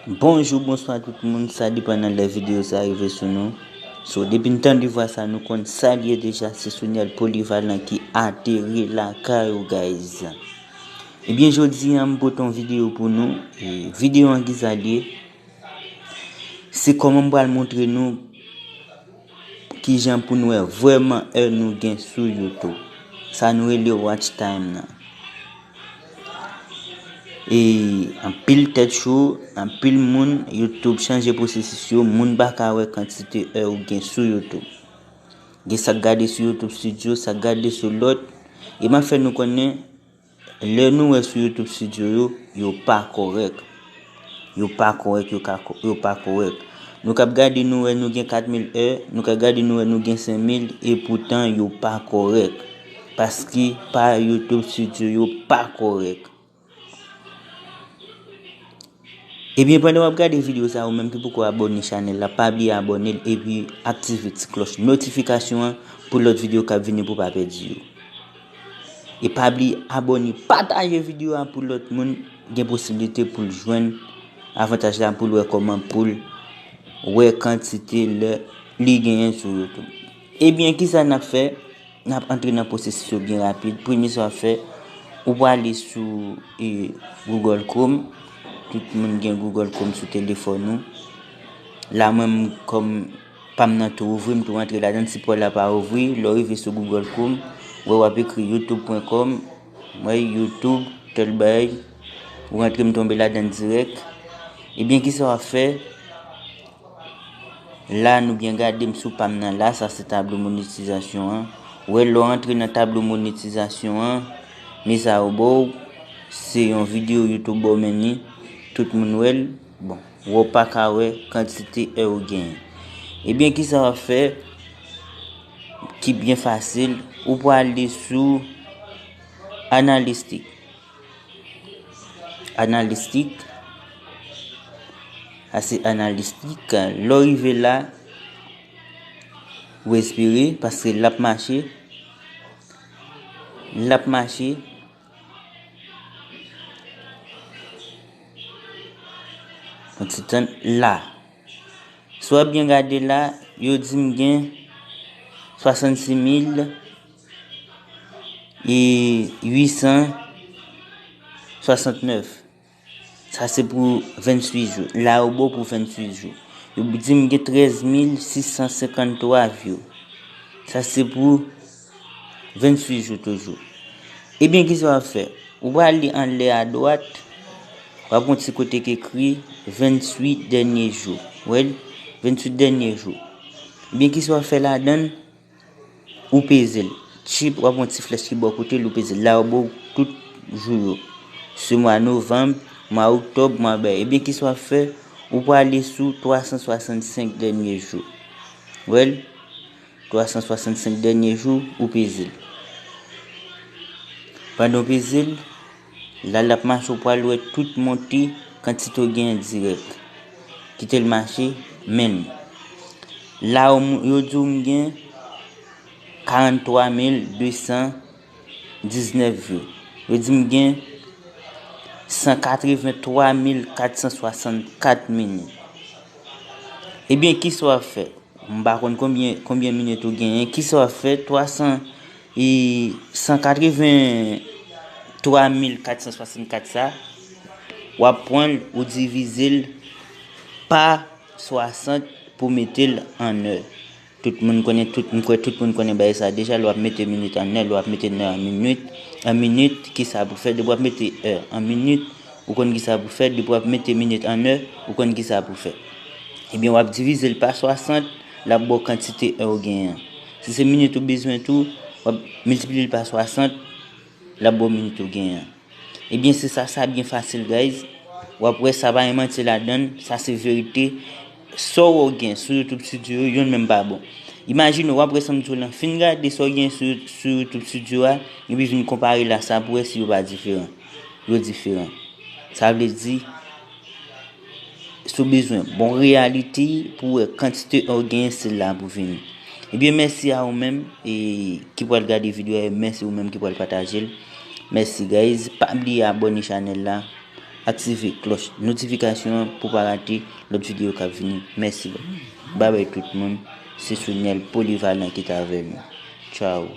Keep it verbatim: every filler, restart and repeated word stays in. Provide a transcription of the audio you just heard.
Bonjou, bonswa tout moun, sa depann nan lè videyo sa rive sou nou. So, depi n tande vwa sa, nou konn sa l ye deja, se Soniel Polyvalent ki ateri lakay ou, guys. Ebyen, jodi a, m pote yon videyo pou nou. E videyo an ki sa l ye, se kòman m pral montre nou kijan pou n wè vrèman è nou gen sou YouTube. Sa nou rele watch time nan. E anpil tèt cho, anpil moun, YouTube chanje pwosesis yo, moun pa ka wè kantite è ou gen sou YouTube. Gen sa k gade sou YouTube Studio, sa k gade sou lòt. E m ap fè nou konnen, lè nou wè sou YouTube Studio yo, yo pa kòrèk. Yo pa kòrèk, yo ka, yo pa kòrèk. Nou k ap gade, nou wè nou gen kat mil è, nou ka gade, nou wè nou gen senk mil, e poutan yo pa kòrèk. Paske pa YouTube Studio yo pa kòrèk. Ebyen, pandan w ap gade videyo sa, ou menm ki poko abòne chanèl la, pa bliye abòne l epi aktive ti klòch notifikasyon an pou lòt videyo k ap vini pou w pa pèdi yo. E pa bliye abòne, pataje videyo a pou lòt moun gen posiblite pou l jwenn avantaj la, pou l wè kòman pou l wè kantite lè li genyen sou YouTube. Ebyen, kisa n ap fè? N ap antre nan pwosesis yo byen rapid. Premye sa w ap fè, ou prale sou e, Google Chrome. Tout moun gen Google Chrome sou telefòn ou. La, mwen, m, kòm pa m nan tou ouvri, m tou rantre ladan l, si pòt la pa ouvri. Lè w rive sou Google Chrome, wè w ap ekri youtube pwen kòm, wè YouTube, tèl bagay. Ou rantre, m tonbe ladan l dirèk. Ebyen, kisa w ap fè? La, nou byen gade m sou pa m nan la, sa se tablo monetizasyon an. Ou wè, lè w antre nan tablo monetizasyon an, men sa yo ba w, se yon videyo YouTube ba w, men ni tout moun wè l. Bon, ou pa ka wè kantite è ou genyen. Ebyen, kisa w ap fè ki byen fasil? Ou prale sou analistik. Analistik. Sa se analistik. Lè w rive la, ou espere, paske l ap mache. L ap mache. Yon ti tann la. Si w ap byen gade la, yo di m gen swasannsis mil e uit san swasannèf. Sa se pou venntuit jou. La yo ba w pou venntuit jou. Yo di m gen trèz mil sis san senkanntwa view. Sa se pou venntuit jou toujou. Ebyen, kisa w ap fè? Ou prale anlè adwat, w ap wè yon ti kote ki ekri venntuit dènye jou. Ou wè l? Venntuit dènye jou. Ebyen, kisa w ap fè ladan l? Ou peze l. Tchip, w ap wè yon ti flèch ki bò kote l, ou peze l. La yo ba w tout jou yo. Se mwa novanm, mwa oktòb, mwa bay. Ebyen, kisa w ap fè? Ou prale sou twa san swasannsenk dènye jou. Ou wè l? Twa san swasannsenk dènye jou, ou peze l. Pandan w peze l, la l ap mache, ou pral wè tout monte kantite w genyen dirèk. Kite l mache, men l. La yo, yo di w m gen karanntwa mil de san diznèf view. Yo di m gen san katrevenntwa mil kat san swasannkat minit. Ebyen, kisa w ap fè? M pa konn konbyen, konbyen minit ou genyen. Kisa w ap fè? Twa san e san katrevenntwa mil kat san swasannkat sa, w ap pran l, ou divize l pa swasant pou mete l an è. Tout moun konnen, tout, m kwè tout moun konnen bagay sa deja. Lè w ap mete minit an è, lè w ap mete nè an minit, an minit, kisa pou fè? Depi w ap mete è an minit, ou konn kisa pou fè. Depi w ap mete minit an è, ou konn kisa pou fè. Ebyen, w ap divize l pa swasant, l ap ba w kantite è w genyen an. Si se minit ou bezwen tou, w ap miltipliye l pa swasant, l ap ba w minit ou genyen an. Ebyen, se sa, sa byen fasil, guys. W ap wè sa pa gen manti ladan l, sa se verite. Sa w gen sou YouTube Studio yo, youn menm pa bon. Imajine w, w ap wè sa m di w lan, fin gade sa w gen sou, sou YouTube Studio a, epi vin konpare l a sa pou wè si yo pa diferan. Yo diferan. Sa vle di, si w bezwen bon reyalite pou w wè kantite è w genyen, se la pou vini. Ebyen, mèsi a ou menm e ki pral gade videyo a, e mèsi ou menm ki pral pataje l. Mèsi, guys. Pa bliye abòne chanèl la. Aktive klòch notifikasyon an pou pa rate lòt videyo k ap vini. Mèsi bò. Babay tout moun. Se Souniel Polyvalent ki t avè nou. Tchao.